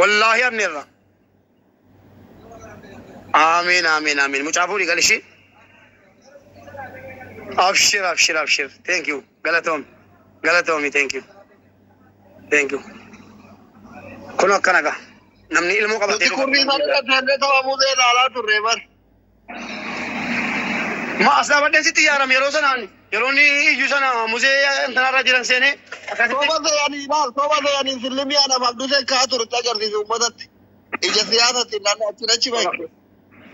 Wallaahi hafneerra. Amiin amiin amiin. Mucaa fuudhii galishii. Abshir abshir abshir. Thank you. Galatoomi. Galatoomi thank you. Thank you. Kun akkana gaa. Namni ilmoo qabatee Nuti kurrii sana irra seennee tapha Musee ilaalaa turre bar. Ma as dhaabadheen sitti ijaarame yeroo sanaan yeroo inni iyyuu sana musee intanarra jiran seenee akkasitti. Soba seeyanii ilaal soba seeyanii sillimii anaaf Abduseen ka'aa turte agarsiise uummatatti. Ija siyaasatti naannoo achiin achi bahe.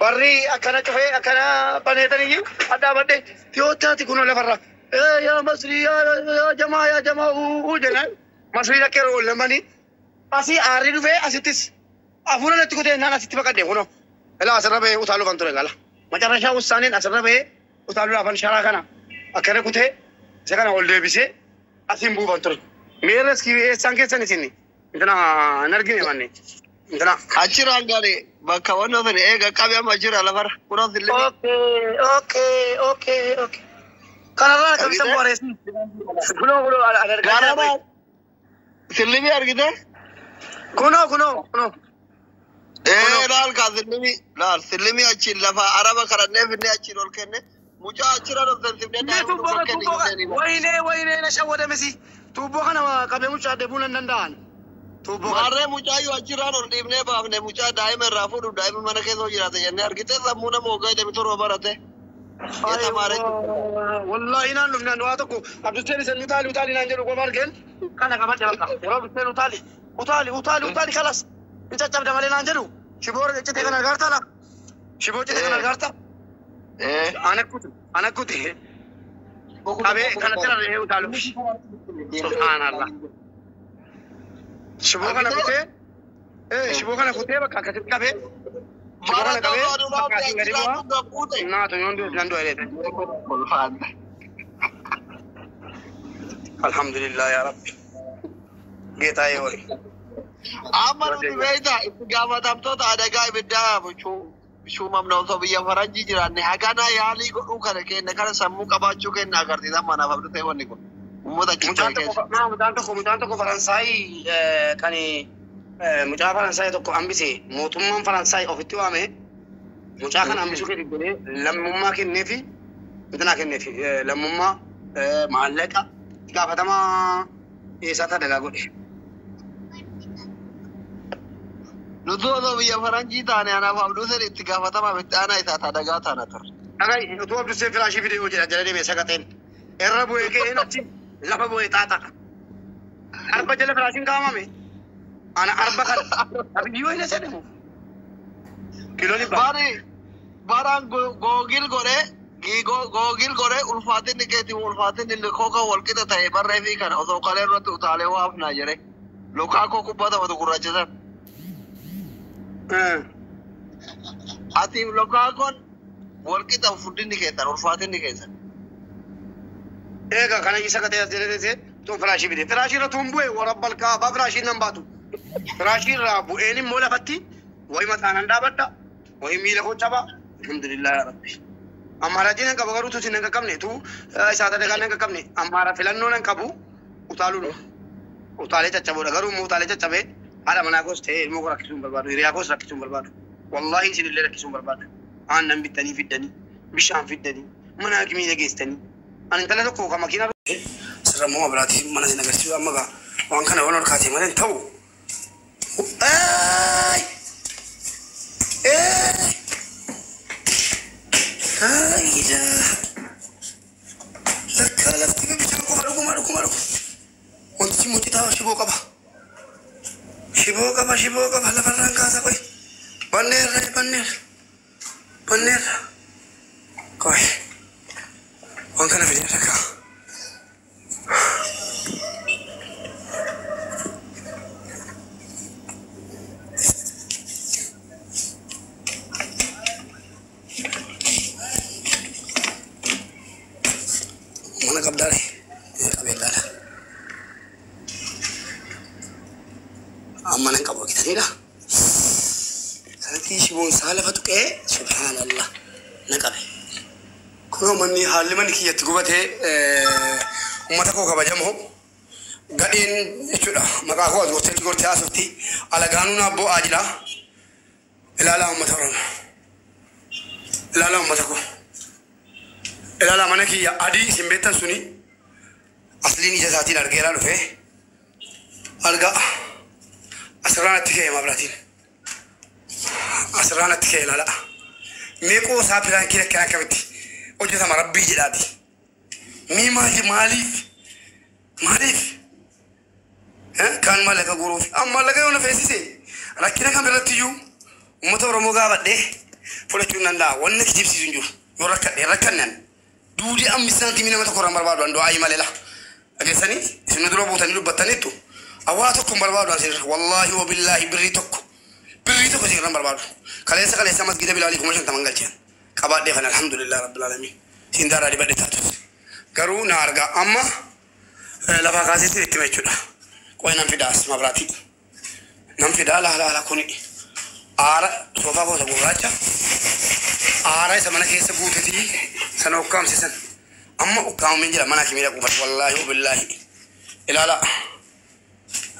Warri akkana cufee akkana baneetan iyyuu addaabadhe tiyootaati kunoo lafarra. Ee yaa Masrii yaa yaa jamaa yaa jamaa uu jennaan Masrii dhaqee yeroo lamanii asii aarri dhufee asittis hafuura natti kutee naan asitti baqadhe kunoo. Ilaa asirra bahee utaaluu kan ture gala. Macarrashaa ussaaniin asirra bahee utaaluu afaan sharaa kana akkana kutee isa kana ol deebisee asiin buufan ture. Meerra eessaan keessan isin intina hin argine manne. Intina. Achirraan gari bakka wannan sun eega qabi amma jira lafarra. Kunoo sillimii. Okay, okay, okay, okay. Kanarraa akkamitti Argitee? boreessi? Kunoo kunoo argaa jira. Gaarana sillimii argitee? Kunoo kunoo kunoo. Ee laal kaa sillimii laal sillimii achiin lafa araba kadhannee finnee achiin ol kenne mucaa achirra dhofsensifnee Mee daa'ima tuubboo ol kana kenne tuubboo kana jenneen. wayinee wayinee na shawwadamesi. Tuubboo kana qabee mucaa deebuu nan danda'an. Tuubboo kana. Maarree mucaayyuu achirraan ol dhiibnee baafne mucaa daa'ima irraa fuudhu daa'ima mana keessa jiraate jennee argitee sammuu nama hoggaa jedhame torba barate. Yetamaare. Wallaahi naan dhufnaan waa tokko Abduseen isin utaali utaali naan jedhu qofa argeen kana qabadhe bakka. Yeroo Abduseen utaali utaali utaali utaali kalas hin caccabda malee naan jedhu shiboo citee kana argaartaa laa shiboo citee kana argaartaa. Ee. Ana kuti qabee kanatti rarra'ee utaalu. Subhaanallah. Shiboo kana kutee shiboo kana kutee bakka akkasitti qabee shiboo kana qabee bakka asiin gadi bu'aa. Naatu yoon du'e nan du'e dheedhe. Alhamdulillah yaa Rabbi. Geetaayee horii. Amma nuti beektaa itti gaafatamtoota adagaa ibiddaa shuumamna osoo biyya faranjii jiraanne hagana yaalii godhuu kana kenna kana sammuu qabaachuu kenna agarsiisa manaaf abduu ta'e wanni kun uummata Mucaan ciccee tokko keessa. mucaan tokko mucaan tokko Faransaay kan mucaa Faransaay tokko hambise mootummaan Faransaay ofitti waame mucaa kana hambisuu keeti jedhee lammummaa kenneefi intinaa kenneefi lammummaa maallaqa itti gaafatamaa dhiyeessaa adagaa godhe. Nuti osoo biyya faranjii taane anaaf abduu seen itti gaafatamaa itti aanaa isaa adagaa taana turre. Dhagai utuu Abduseen firaashii fidee hojii jala deemee sagaxeen irra bu'ee ka'een achi lafa bu'ee xaaxa. Arba jala firaashiin kaa'amame. Ana arba kana abiyyoo hin jedhamu. Kiiloo dhibba. Bari baraan googil godhee googil godhee ulfaatinni keetii ulfaatinni kooka wal qixa ta'e barree fi kana osoo kalee irratti utaalee waafnaa jedhe Lukaakoo kubbaa taphatu gurraacha sana. Ati Lukaakoon wal qixa furdinni keessan ulfaatinni keessan. Egaa kana isa katee as jedhee tun firaashii fide. Firaashii irra tun bu'e warabbal kaabaa firaashiin nan baatu. Firaashii irraa bu'een immoo lafatti wayi mataa nan dhaabadha. Wayi miila koo cabaa. Alhamdulillah yaa Rabbi. Ammaaraatiin nan qaba garuu tuutiin nan qaqqabne tu isaa adagaa nan qaqqabne ammaara filannoo nan qabu utaaluudha. Utaalee caccabuudha garuu immoo utaalee caccabee haadha manaa koos ta'ee ilmoo koo rakkisuu hin barbaadu hiriyaa koos rakkisuu hin barbaadu. Wallaahi isinillee rakkisuu hin barbaadu. Aannan bittanii fiddanii bishaan fiddanii mana hakimii dhageessanii. Ani intala tokko kan makiinaa sirra immoo biraatii mana sin agarsiisu amma gaa waan kana waan ol kaatee malee hin ta'u. Aay! Eey! Haayida! Lakkaa lafti bishaan qofa dhuguma dhuguma dhuguma. Wantichi mucitaa shiboo qaba. Shiboo qaba shiboo qaba lafarraan kaasa qoy. Banneerra banneerra. Banneerra. Qoy. Waan kana fidee rakkaa. Mana qabdaare? Qabeellaadha. Amma nan qabu argitaniidha. Kanatti shiboon isaa lafa tuqee subhaanallah na qabe. Kunoo manni haalli manni kiyyatti gubatee uummata koo kabajamoo Gadheen jechuudha. Maqaa koo as gootee gortee haasofti. Alagaanuu naaf bo'aa jira. Ilaalaa uummata Oromoo. Ilaalaa uummata koo. Ilaalaa mana kiyya adii isin beektan suni asliin ija isaatiin argeeraa dhufee argaa asirraan natti ka'e mabraatiin. Asirraan natti ka'e ilaalaa. Meeqoo isaa piraankiin akkana akkamitti hojjetama rabbii jedhaati. Mee maali maaliif maaliif kan maallaqa guuruuf amma maallaqa yoo na feesise rakkina kam irratti iyyuu uummata Oromoo gaafadhee fudhachuu hin danda'a. Wanni kijibsiisu hin jiru. Yoo rakkadhe rakkannan duudii ammi saantimii nama tokko irraa hin barbaadu an du'aayii malee la. Dhageessanii isin dura buutanii dubbattaniittu awwaa tokko hin barbaadu an isinirra. Wallaahi wa billaahi birrii tokko birrii tokko isinirra hin barbaadu. Kaleessa kaleessa masgiida Bilaalii 50,000 galcheen qabaadhee kan alhamdulillah rabbil aalamiin. Siin daaraa dibadhe taatus. Garuu na argaa amma lafaa kaaseetti itti hima jechuudha. Qoy nan fidaas mabraatii. Nan fidaa laa laa laa kuni aara soofaa koo isa gurraacha aara isa mana keessa guutetii sana ukkaamsisan. Amma ukkaamameen jira mana hakimii dhaquu bari wallaahi wabillaahi. Ilaala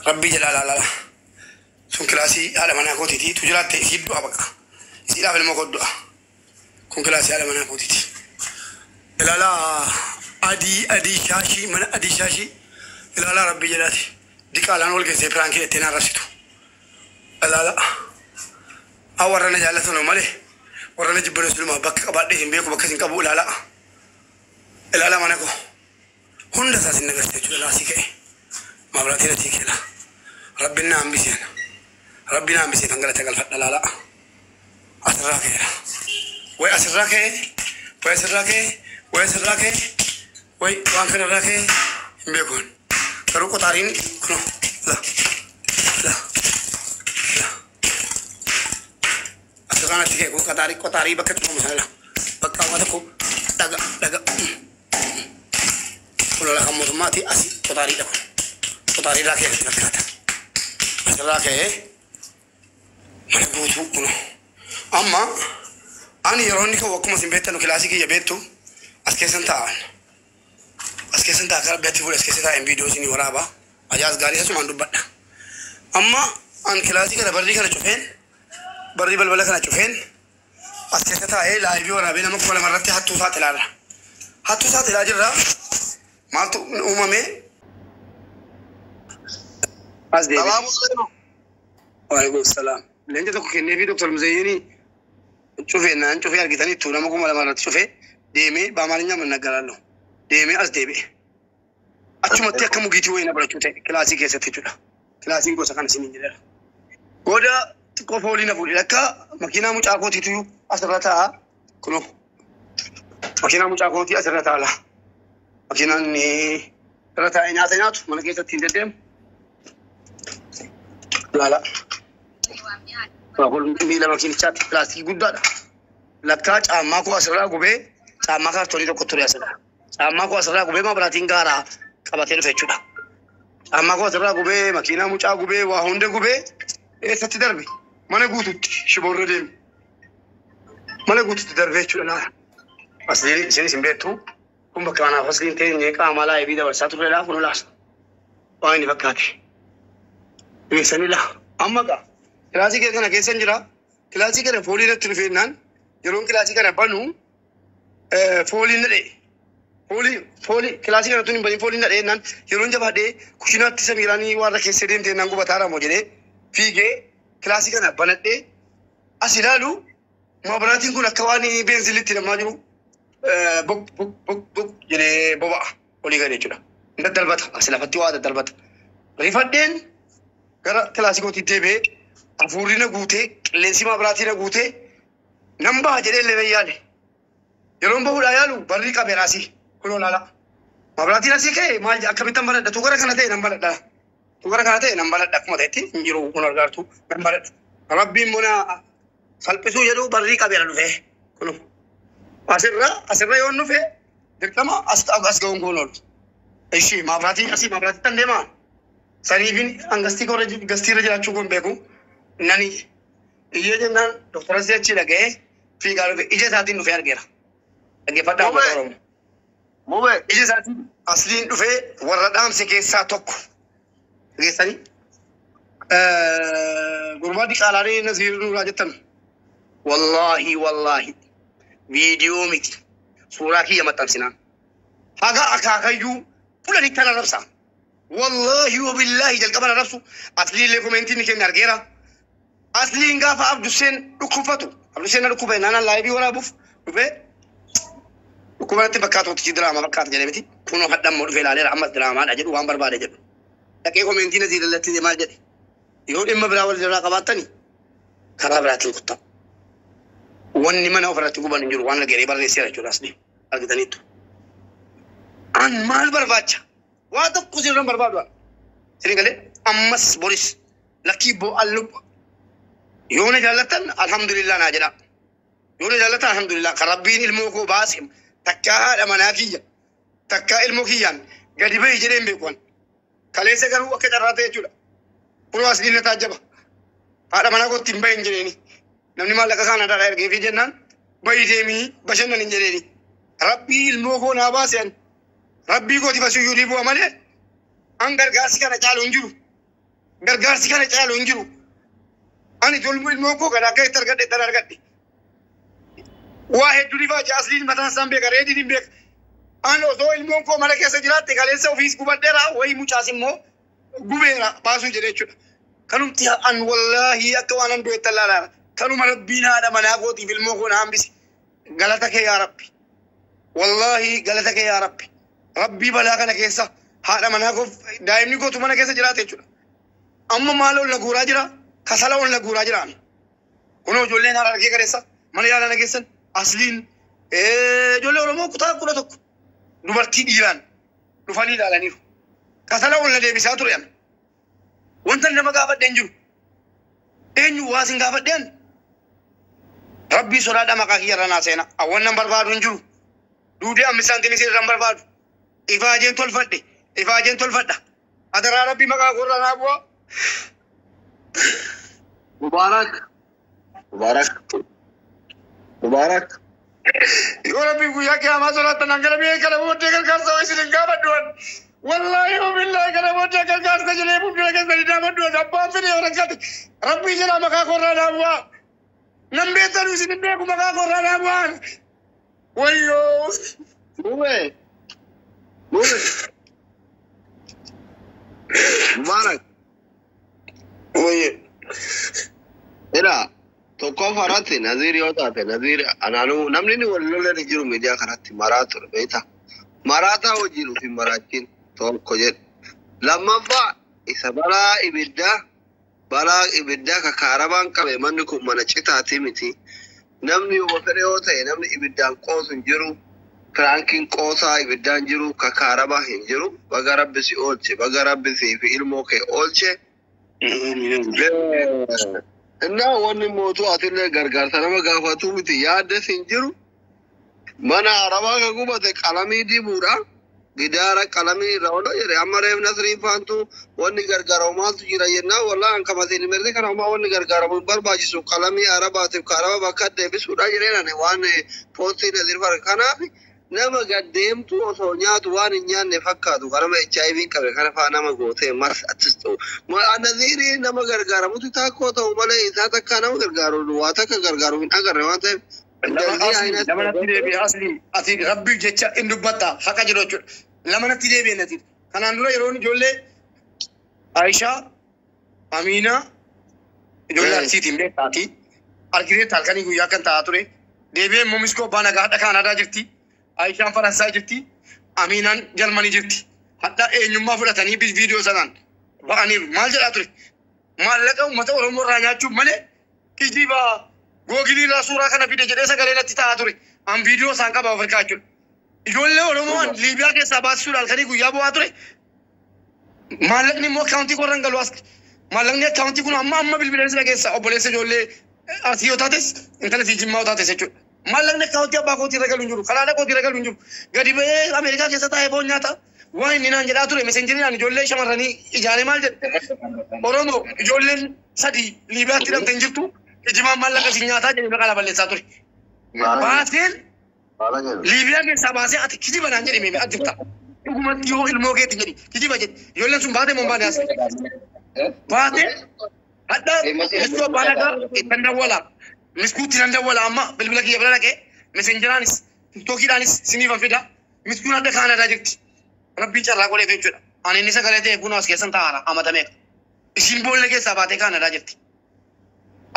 rabbii jedhaa ilaala laala. Sun kilaasii haadha manaa kootiiti tu jiraatte isiif du'a bakka. Isiidhaaf ilma koo du'a. Kun kilaasii haadha manaa kootiiti. Ilaalaa adii adii shaashii mana adii shaashii ilaalaa rabbii jedhaati. Diqaalaan wal geessee piraankii jettee na arrabsitu. Ilaala. Haa warra na jaallatanu malee warra na jibbanu silumaa bakka qabaadhee hin beeku bakka isin qabu ilaalaa. Ilaalaa mana koo. Hunda isaa sin nagarsiisa jechuudha laasii ka'e. Mabraatiin achii ka'e laa. Rabbiin na hambiseen. Rabbiin na hambisee kan galata galfadha laalaa. Asirraa ka'e laa. Way asirraa ka'e. Way asirraa ka'e. Way asirraa ka'e. Way waan kanarraa ka'e hin beeku. Garuu qoxaariin kunoo la la la. Asirraan achi ka'e kun qoxaarii qoxaarii bakka cufamu sana la. Bakka waan tokko dhaga dhaga. Kun lola kan mootummaati asii qoxaariidha kun. Qoxaariirraa ka'e natti fakkaata. Asirraa ka'ee mana guutuu kunoo. Amma ani yeroo inni ka'u akkuma isin beektanu kilaasii kiyya beektu as keessan taa'an. As keessan taa'a akka rabbi atti fuudhe as keessa taa'een viidiyoo isinii waraaba. Ajaas gaarii asumaan dubbadha. Amma an kilaasii kana barrii kana cufeen barrii balbala kana cufeen as keessa taa'ee laayivii waraabee nama 2000 irratti hattuu saaxilaarra. Hattuu saaxilaa jirra. Maaltu uumame? As deebi'e. Salaamu alaikum. Waalaikum salaam. Leenca tokko kenneefii Dr. Muzayyinii cufee naan cufee argitaniittu nama 2000 irratti cufee deemee baamaalinyaa mannaggaraallu deemee as deebi'e. Achumatti akka mugiitii wayii na barachuu ta'e kilaasii keessatti jechuudha. Kilaasiin gosa kana isiniin jedheera. Booda xiqqoo foolii na fuudhe akka makiinaa mucaa kootiitu asirra taa'a. Kunoo makiinaa mucaa kootii asirra taa'a. Makiinaan irra taa'ee nyaata nyaatu mana keessatti hin deddeemu. Laala. Kun miila makiinichaatti pilaastikii guddaadha. Lakkaa caammaa koo asirraa gubee caammaa kaartoonii tokko ture asirra. Caammaa koo asirraa gubee mabraatiin gaaraa qabatee dhufe jechuudha. Caammaa koo asirraa gubee makiinaa mucaa gubee waa hunda gubee eessatti darbe mana guututti shiboorra deeme. Mana guututti darbe jechuudha laala. Asliin isinis hin beektu kun bakka kanaaf asliin teenyee qaama laayivii dabarsaa turre laa kun laasa. Waan inni fakkaate. Beeksanii laa. Amma gaa kilaasii kee kana keessa hin jira. Kilaasii kana foolii natti dhufeennaan yeroon kilaasii kana banu fooliin na dha'e. Foolii foolii kilaasii kana tun hin banin fooliin na dha'eennaan yeroon jabaadhee kushinaatti samiiraanii waan keessa deemtee naan gubataa raamoo jedhee fiigee kilaasii kana banadhee as ilaalu mabraatiin kun akka waan beenzilitti namaa jiru bok bok bok bok jedhee boba'a olii gadi jechuudha. Daddarbata as lafatti waa daddarbata. Rifadheen gara kilaasii kootii deebi'ee hafuurri na guutee qilleensi mabraatii na guutee nan baha jedhee illee nan yaale. Yeroon bahuudhaa yaalu barrii qabeera asii kunoo laala. Mabraatiin asii ka'e maal akkamittan baladha tu gara kana ta'e nan baladha. Tu gara kana ta'e nan baladha akkuma ta'etti hin jiru kun argaartu nan baladha. Rabbiin muna salphisuu jedhu barrii qabeera dhufee kunoo. Asirra asirra yoon dhufe dirqama as as ga'uun kun oolu. Ishii mabraatiin asii mabraatiin tan deemaa. Saniifin hangastii korra gastiirra jiraachuu kun beeku. Nani iyyee jennaan doktora achi dhaga'ee fiigaa dhufe ija isaatiin dhufee argeera. Dhaggeeffadhaa uummata Oromoo. Mube. Ija isaatiin asliin dhufee warra dhaamse keessaa tokko. Dhageessanii? Gurbaa diqaalaalee Naziir Nuuraa jettan. Wallaahi wallaahi viidiyoo miti suuraa kiyya maxxansinaan. Haga akaakayyuu fudhanii kana rabsa. Wallaahi wabillaahi jalqaba na rabsu. Asliillee komentii ni kenne argeera. Asliin gaafa Abduseen dhukkubfatu. Abduseen na dhukkuba naannoo laayibii waraabuuf dhufee dhukkuba natti fakkaatu tichi diraamaa fakkaata jedhee miti. Kunoo hadhammoo dhufee ilaaleera ammas diraamaadha jedhu waan barbaade jedhu. Dhaqee komentii Naziir irratti maal jedhe. Yoo dhimma biraa wal irraa qabaattani karaa biraatiin kuttaa. Wanni mana ofirratti guban hin jiru waan argee barreesseera jechuudha asli argitaniittu. An maal barbaacha? Waa tokko sirran barbaadu an. Isin galee ammas boris lakkii bo'allu yoo na jaallattan alhamdulillah naa jedha. Yoo na jaallattan alhamdulillah kan rabbiin ilmoo koo baase takkaa haadha manaa kiyya takkaa ilmoo kiyyaan gadi bahi jedhee hin beeku an. Kaleessa garuu akka carraa ta'e jechuudha. Kunoo asliin na taajjaba. Haadha manaa kootti hin bahin jedheeni. Namni maallaqa kana irraa ergee fi jennaan bahi deemii bashannan hin jedheeni. Rabbii ilmoo koo naa baase an. Rabbii kooti basuyyuu ni bu'a malee an gargaarsi kana caalu hin jiru. Gargaarsi kana caalu hin jiru. Ani ilmoo koo kana akka itti argadhe itti argadhe. Waa hedduu ni faaje asliin mataan isaan beeka reediin hin beeka. An osoo ilmoon koo mana keessa jiraatte kaleessa ofiis gubadheera wayii mucaas immoo gubeera baasuu jedhe jechuudha. Kanumti an wallaahi akka waan an du'etti allaalaara. Kanuma rabbiin haadha manaa kootiif ilmoo koo na hambise. Galata kee yaa Rabbi. Wallaahi galata kee yaa Rabbi. Rabbii balaa kana keessa haadha manaa koof daa'imni kootu mana keessa jiraate jechuudha. Amma maal ol na guuraa jira? Kasala ol na guuraa jira. Kunoo ijoolleen haadha argee kaleessa mana yaalaa na geessan asliin ijoollee Oromoo kutaa 11 dubartii dhiiraan dhufanii ilaalaniiru. Kasala ol na deebisaa ture ani. Wanta nama gaafadhe hin jiru. Eenyu waa sin gaafadhe ani? Rabbii sodaadha maqaa kiyya irra naa seena. Awwan nan barbaadu hin jiru. Duudee ammi saantimis irra hin barbaadu. Ifaajeen tolfadhe. Ifaajeen tolfadha. Adaraa Rabbii maqaa koo irra naa bu'a. Mubaarak. Mubaarak. Mubaarak. Yoo Rabbiin guyyaa qiyaamaa sodaattan hangana biyya kana booddee gargaarsa isin hin gaafadhu. Wallaahi wabillaahi kana booddee gargaarsa jedhee fuuldura keessanii dhaabadhu. Abbaan fedhe yoo rakkate Rabbii jedhaa maqaa koo irraa naa bu'a. Nan beektanu isin hin beeku maqaa koo irraa naa bu'aan. Wayyoo. Mube. Mube. Mubaarak. Wayyee. Ila tokkoffaa irratti Naziir yoo taate Naziir anaanuu namni inni wal lolan hin jiru miidiyaa kanatti maraa ture beektaa. Maraataa hojiin ofii maraachiin tokko jedhu. Lammaffaa isa balaa ibiddaa kakaarabaan qabe manni kun mana citaati miti. Namni yoo fedhe yoo ta'e namni ibiddaan qoosu hin jiru. Firaankiin qoosaa ibiddaan jiru kakaarabaa hin jiru. Baga Rabbi si oolche baga Rabbi si fi ilmoo kee oolche. Innaa wanni mootuu atillee gargaarsa nama gaafatu miti yaaddes hin jiru. Mana arabaa kan gubate qalamii dibuudha. Gidaara qalamii irra oolaa jedhe amma reef Nasriin faantu wanni gargaaramu maaltu jira jennaan wallaahi an kamatiin mirri kana homaa wanni gargaaramu hin barbaachisu qalamii arabaatiif kaaraba bakka deebisuudha jedheen ani waan poostii Naziir fara kanaaf nama gaddeemtu osoo nyaatu waan hin nyaanne fakkaatu kanama HIV qabe kana faa nama gootee mas attis ta'u. Naziirii nama gargaaramutu taakkoo ta'u malee isaa takka nama gargaaru waa takka gargaaru hin agarre waan ta'eef. Lama natti deebi'e asli ati Rabbiif jecha hin dubbatta haqa jiru jechuudha. Lama natti deebi'e Naziir. Kanaan dura yeroon ijoollee Aishaa, Amiinaa, ijoollee Arsiitiin beektaati. Argiteetta halkanii guyyaa kan taa'aa ture. Deebi'ee immoo Miskoo abbaa nagaa hadha Kaanaadaa jirti. Aishaan Faransaay jirti. Amiinaan Jarmanii jirti. Hadha eenyummaa fudhatanii viidiyoo sanaan ba'aniiru. Maal jedhaa ture? Maallaqa uummata Oromoo irraa nyaachuuf malee kijiba googilii irraa suuraa kana fide jedhee sagalee natti taa'aa ture. An viidiyoo isaan qaba Afrikaa jechuudha. Ijoollee Oromoo an Liibiyaa keessaa baasisuudhaan halkanii guyyaa bu'aa ture. Maallaqni immoo akkaawuntii koo irra hin galu as. Maallaqni akkaawuntii kun amma amma bilbileen sila keessa obboleessa ijoollee Arsii yoo taates intala sii Jimmaa yoo taates jechuudha. Maallaqni akkaawuntii abbaa kootii irra galu hin jiru. Karaa kootii irra galu hin jiru. Gadi ba'ee Ameerikaa keessa taa'ee foon nyaata. Waan inni naan jedhaa ture meseenjeriidhaan ijoollee shamarranii ijaaree maal jedhe. Oromoo ijoolleen sadii Liibiyaatti hidhamte hin jirtu. Ijimaan maallaqa si nyaataa jedhee maqaa balleessaa ture. Baaseen Liibiyaa keessaa baasee ati kijiba naan jedhe meemee ajjifta. Dhugumatti yoo ilmoo keetti jedhi kijiba jedhi ijoolleen sun baatee moo hin baane as baatee hadha mistuu abbaa nagaa ittan dawwala miskuutti nan dawwala amma bilbila kiyya bira dhaqee mesenjeraanis tiktookiidhaanis siniifan fida miskuun adda Kaanadaa jirti rabbiin carraa godheef jechuudha ani inni sagalee ta'e kunoo as keessan taa'aara amatameeqa isiin boolla keessaa baatee Kaanadaa jirti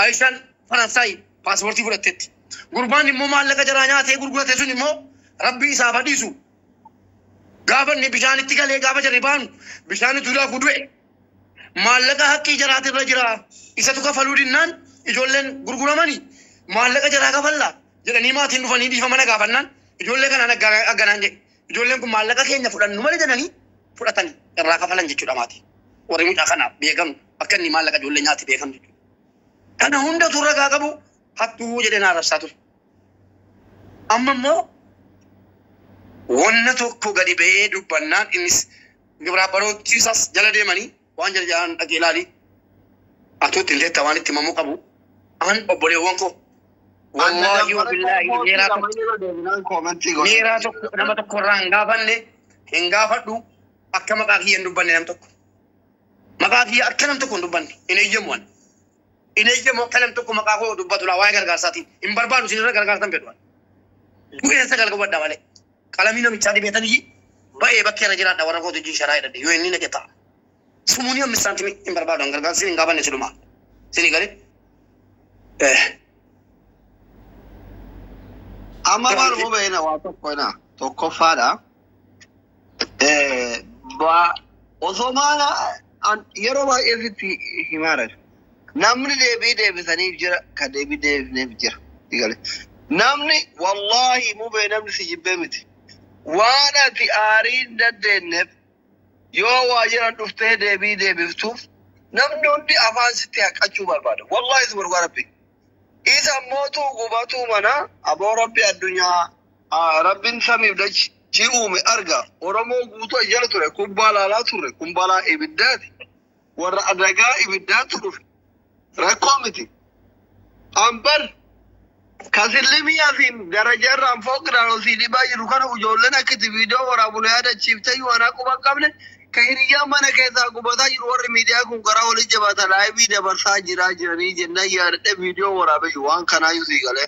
Aishaan Faransaay paaspoortii fudhatteetti gurbaan immoo maallaqa jaraa nyaatee gurgurate sun immoo rabbii isaa badhiisu gaafa inni bishaanitti galee gaafa jarri baanu bishaanitti daakuu du'e maallaqa haqqii jaraatirra jira isatu kafaluu dinnaan ijoolleen gurguramanii maallaqa jaraa kafallaa jedhanii maatiin dhufanii dhiifama na gaafannaan ijoollee kanaan agganaan jedhe ijoolleen kun maallaqa keenya fudhannu malee jedhanii fudhatanii irraa kafalan jechuudha maatiin warri mucaa kanaaf beekamu akka inni maallaqa ijoollee nyaate beekamu jechuudha. Kana hundatu ragaa qabu hattuu jedhee na arrabsaa ture. Amma immoo wanna tokko gadi ba'ee dubbannaan innis gibira barootti isaas jala deemanii waan jala jalaan dhaqee ilaali. Atuutti illee waan itti himamuu qabu. An obboleewwan koo wallaahi wa billaahi meeraa tokko nama tokko irraa hin gaafanne hin gaafadhu akka maqaa kiyya hin dubbanne nam tokko. Maqaa kiyya akka nam tokko hin dubbanne hin eeyyamu ani. Hin eeyyamu akka nam tokko maqaa koo dubbatu laa waa'ee gargaarsaatiin hin barbaadu isin irra gargaarsan fedhu ani. Du'ee sagal qabadha malee. Qalamii namichaa dibeetanii ba'ee bakkee irra jiraadha warra kootu hojii sharaa jedhadhe yoo inni naqe ta'a. Sumuun 5 saantimii hin barbaadu an gargaarsi hin gaafanne silumaa. Sini galee. Amma maal hubeena waa tokko ena tokkoffaadha. Osoo maala yeroo baay'ee sitti himaara. Namni deebii deebisaniif jira kan deebii deebisneef jira. Namni wallaahi mubee namni si jibbee miti. Waan ati aarii hin dandeenyeef yoo waa jiran dhuftee deebii deebiftuuf namni hundi afaan sitti haqachuu barbaada. Wallaahi si barbaada rabbi. Isa mootuu gubatuu mana aboo rabbi addunyaa rabbiin samiif dachii uume arga. Oromoo guutuu jala ture kubbaa laalaa turre kumbalaa ibiddaati. Warra adagaa ibiddaatu dhufe. Rakkoo miti. Ambar kasillimii asiin daraja irraan fooqidhaan osii dhibaa jiru kana ijoolleen akka itti viidiyoo waraabu na yaadachiiftee yoo anaa quba hin qabne ka hiriyyaan mana keessaa gubataa jiru warri miidiyaa kun karaa walii jabaata laayivii dabarsaa jiraa jiranii jennaan yaadadhe viidiyoo waraabee jiru waan kanaayyuu sii galee.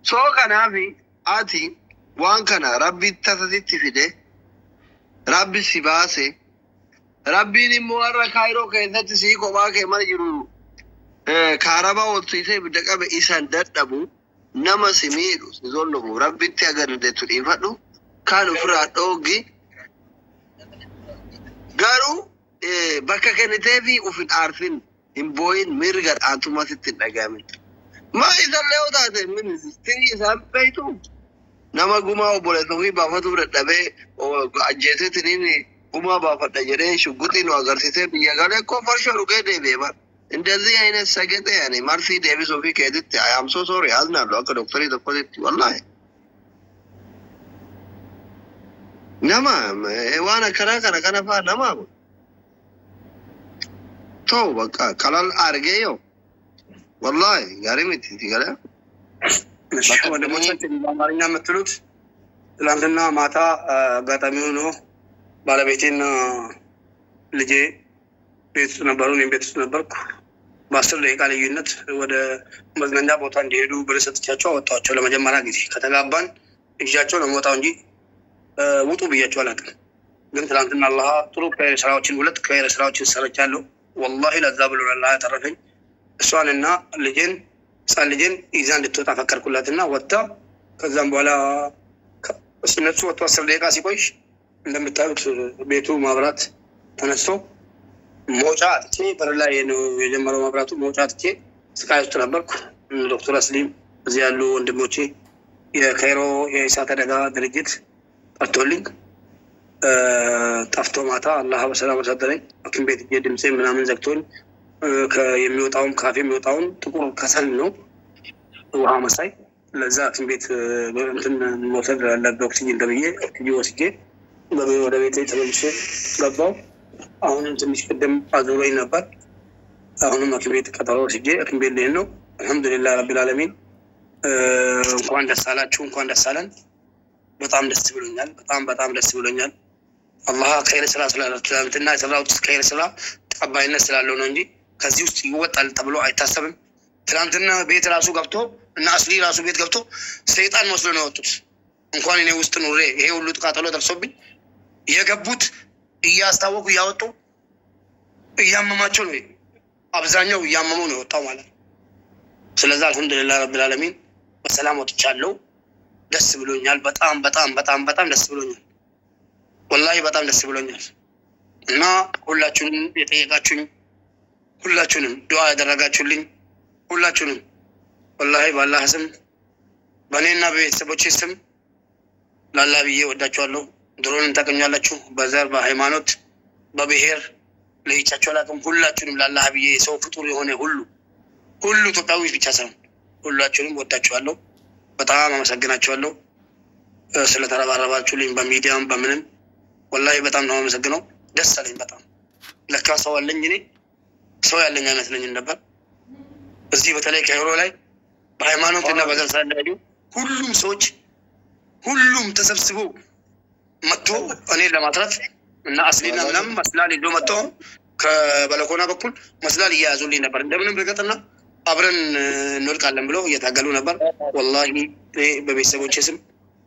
Soo kanaafi ati waan kana rabbi tasa sitti fide rabbi si baase rabbiin immoo har'a kaayiroo keessatti sii kophaa kee mana jiru kaarabaa olsiisee ibidda qabe isan dadhabu nama si miidhu si zollomu rabbitti agardeettu dhiifadhu kan ofirraa dhooggi garuu bakka kenniteefi uf hin aarsin hin booyin mirga dhaantummaa sitti hin dhagahamin. Maa isallee yoo taate ministirii isaan beektu nama gumaa obboleessa ofii baafatuu dadhabee ajjeeseetiniin gumaa baafadha jedhee shugguxii nu agarsiisee biyya galee koo farshoo dhugee deebi'e bar. እንደዚህ አይነት ሰገጤ ያኔ ማርፊ deebisuu fi keetitti I am so sorry አዝናለሁ akka doktorii tokkotti wallahi. Nama waan akkanaa kana kana faa nama ta'u bakka qalal argee yoo wallahi gaarii miti si galee. ወንድሞቻችን በአማርኛ የምትሉት ትላንትና ማታ አጋጣሚ ሆኖ ባለቤቴና ልጄ ቤት ውስጥ ነበሩ። እኔም ቤት ውስጥ ነበርኩ። በ10 ደቂቃ ልዩነት ወደ መዝናኛ ቦታ እንዲሄዱ ብር ሰጥቻቸው አወጣኋቸው። ለመጀመሪያ ጊዜ ከተጋባን ይዣቸው ነው የምወጣው እንጂ ውጡ ብያቸው አላውቅም። ግን ትላንትና አላህ ጥሩ ከይር ስራዎችን ሁለት ከይር ስራዎችን ሰርቻለሁ። ወላሂ ለዛ ብሎ አላህ ያተረፈኝ። እሷንና ልጄን ህፃን ልጄን ይዛ እንድትወጣ ፈቀድኩላትና ወጥታ ከዛም በኋላ እነሱ ወጥቶ 10 ደቂቃ ሲቆይ እንደምታዩት ቤቱ ማብራት ተነስቶ መውጫ አጥቼ በር ላይ ነው የጀመረው መብራቱ። መውጫ አጥቼ ስቃይ ውስጥ ነበርኩ። ዶክተር አስሊም እዚህ ያሉ ወንድሞቼ የካይሮ የእሳት አደጋ ድርጅት ጠርቶልኝ ጠፍቶ ማታ አላህ በሰላም አሳደረኝ። ሐኪም ቤት ሄጄ ድምፄ ምናምን ዘግቶኝ የሚወጣውን ካፌ የሚወጣውን ጥቁር ከሰል ነው ውሃ መሳይ። ለዛ ሐኪም ቤት እንትን መውሰድ አለብህ ኦክሲጂን ተብዬ ኦክሲጂን ወስጄ ወደ ቤቴ ተመልሼ ገባሁ። አሁንም ትንሽ ቅድም አዙሮኝ ነበር። አሁንም ሐኪም ቤት ቀጠሮ ወስጄ ሐኪም ቤት ልሄድ ነው። አልሐምዱሊላህ ረቢል ዓለሚን። እንኳን ደስ አላችሁ፣ እንኳን ደስ አለን። በጣም ደስ ብሎኛል። በጣም በጣም ደስ ብሎኛል። አላህ ኸይር ስራ ስላለ ትናንትና የሰራሁት ኸይር ስራ ተቀባይነት ስላለው ነው እንጂ ከዚህ ውስጥ ይወጣል ተብሎ አይታሰብም። ትናንትና ቤት ራሱ ገብቶ እና አስሊ ራሱ ቤት ገብቶ ሰይጣን መስሎ ነው የወጡት። እንኳን እኔ ውስጥ ኑሬ ይሄ ሁሉ ቃጠሎ ደርሶብኝ የገቡት እያስታወቁ እያወጡ እያመማቸው ነው። አብዛኛው እያመመው ነው የወጣው ማለት ነው። ስለዚህ አልሐምዱሊላህ ረብል ዓለሚን በሰላም ወጥቻለሁ። ደስ ብሎኛል። በጣም በጣም በጣም በጣም ደስ ብሎኛል። ወላሂ በጣም ደስ ብሎኛል። እና ሁላችሁንም የጠየቃችሁኝ፣ ሁላችሁንም ዱዓ ያደረጋችሁልኝ፣ ሁላችሁንም ወላሂ በአላህ ስም በእኔና በቤተሰቦቼ ስም ላላ ብዬ ወዳችኋለሁ። ድሮንም ታገኛላችሁ። በዘር በሃይማኖት በብሔር ለይቻችሁ አላውቅም። ሁላችሁንም ላላህ ብዬ የሰው ፍጡር የሆነ ሁሉ ሁሉ ኢትዮጵያዊ ብቻ ሳይሆን ሁላችሁንም ወዳችኋለሁ። በጣም አመሰግናችኋለሁ ስለተረባረባችሁልኝ በሚዲያም በምንም ወላሂ በጣም ነው አመሰግነው። ደስ አለኝ በጣም። ለካ ሰው አለኝ፣ እኔ ሰው ያለኝ አይመስለኝም ነበር። እዚህ በተለይ ካይሮ ላይ በሃይማኖት እና በዘር ሳይለያዩ ሁሉም ሰዎች ሁሉም ተሰብስቦ መጥቶ እኔን ለማትረፍ እና አስሊና ምናምን መስላል ይዞ መጥቶ ከበለኮና በኩል መስላል እያያዙልኝ ነበር። እንደምንም ርገጥና አብረን እንወድቃለን ብሎ እየታገሉ ነበር። ወላሂ እኔ በቤተሰቦቼ ስም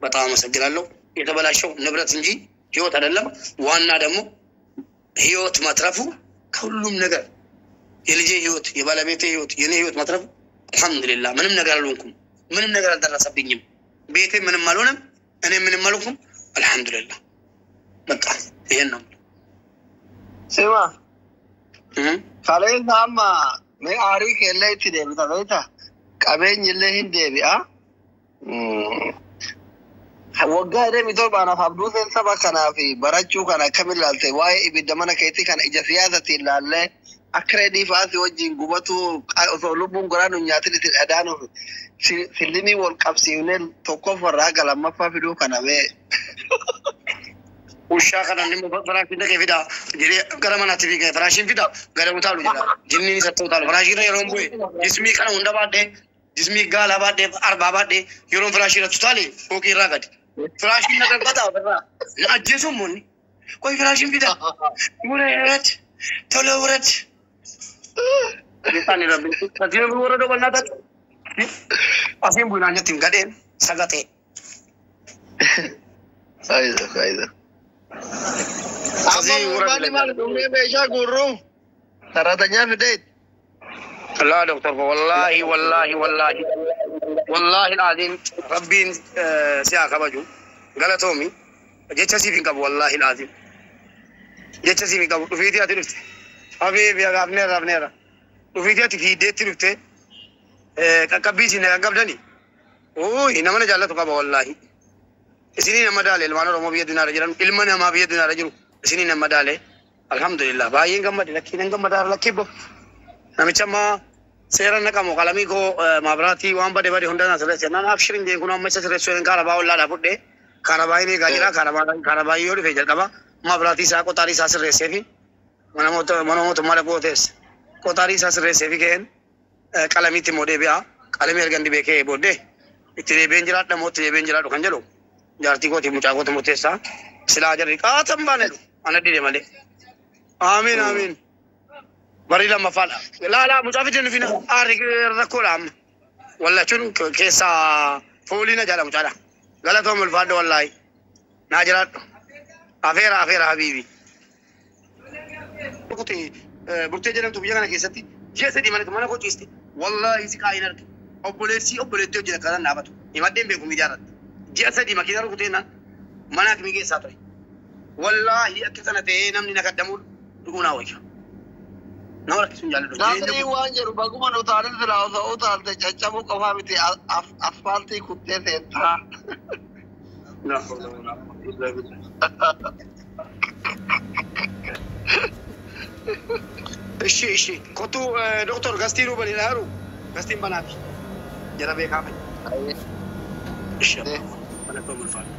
በጣም አመሰግናለሁ። የተበላሸው ንብረት እንጂ ህይወት አይደለም። ዋና ደግሞ ህይወት መትረፉ ከሁሉም ነገር የልጄ ህይወት፣ የባለቤቴ ህይወት፣ የኔ ህይወት መትረፉ አልሐምዱሊላህ። ምንም ነገር አልሆንኩም። ምንም ነገር አልደረሰብኝም። ቤቴ ምንም አልሆነም። እኔ ምንም አልሆንኩም። አልሐምዱሊላህ። በቃ ይሄን ነው። ስማ kaleessa amma mee aarii keellee itti deebita beekta, qabeenyi illee hin deebi'a. Waggaa 27 anaaf abduuteen saba kanaa fi barachuu kana akkamiin ilaalte? Waa'ee ibidda mana keetii kana ija siyaasatiin ilaallee akka reedii fa'aasi wajjin gubatu osoo lubbuun goraan nu nyaatin itti dhadaanuuf sillimii wal qabsiifnee tokkoffarraa haga lammaffaa fiduu kana mee. Ushaa kana inni firaashiin dhaqee fidaa jedhee gara manaatti fiigee firaashiin fidaa gara utaalu jedha. Jinniin isatti utaalu. Firaashii irra yeroon bu'e jismii kana hunda baadhee, jismii gaalaa baadhee, arbaa baadhee yeroon firaashii irratti utaale fooqii irraa gadi. Firaashiin na darbata ofirraa. Na ajjeesuun moonni. Qoy firaashiin fidaa. ውረድ ቶሎ ውረድ። ከዚህ ነው የሚወረደው። በእናታችሁ asiin bu'inaan jettiin gadheen sagaxee. አይዞህ አይዞህ። Amma gurbaan maal dhumee meeshaa guurru ሰራተኛ fideet. لا دكتور، والله والله والله والله العظيم ربين siyaa kabaju, galatoomi. Jecha siif hin qabu, wallahi العظيم jecha siif hin qabu. Dhufiitii ati dhufte habiibi afneera afneera dhufiitii ati fiiddeetti dhufte qaqqabbii isin qaqqabdani ooyi nama na jaallatu qaba. Wallahi isinii nama daale, ilmaan Oromoo biyya duniyaarra jiran, ilma namaa biyya duniyaarra jiru isinii nama daale. Alhamdulillah, baay'een gammade. Lakkii nan gammadaa lakkii bo namicha ammaa seera naqamu qalamii koo maabiraatii waan bade bade hunda na sirreesse naan abshirin jeen kun amma isa sirreessuu hin kaarabaa ollaadhaa fudhee kaarabaa inni eegaa jira. Kaarabaa yoo dhufe jalqaba maabiraatii isaa qoxaarii isaa sirreessee fi mana mootummaa dhaquu teesse qoxaarii isaa sirreessee fi ka'een qalamiitti immoo deebi'a. Qalamii erga inni beekee booddee itti deebi'een jiraadha moo itti deebi'een jiraadhu kan jedhu jaartii kooti mucaa kooti murteessaa. Silaa jarri qaatan baane ana dide malee. Amiin amiin. Barii lammaffaadha. Laalaa mucaa fidee nufina aarri rakkoodha amma. Wallachuun keessaa fooliina jaala mucaadha. Galatoom ulfaadho, wallaahi. Naa jiraadhu. Afeera afeera habiibi. Burtee jedhamtu biyya kana keessatti ji'a 3 mana koo ciiste. Wallaahi si kaa'in arge. Obboleessi obboleettii hojii akkaataan dhaabatu. Himadheen beeku miidiyaa irratti. Ji'a 3 makiina rukutee naan mana akimii keessaa ture. Wallaahi akka sana ta'ee namni na kaddamu dhuguu naa wayya. Nama rakkisuun jaalladhu. Namni waan jedhu baguma nu taanin silaa osoo utaalte caccabuu qofaa miti, asfaaltii kuttee seentaa. لا حول ولا قوة إلا بالله. እሺ እሺ kottu doktor gastiin bani dhaaru gastiin banaati jara beekaa fa'i. እሺ, galatoom, ulfaadhu.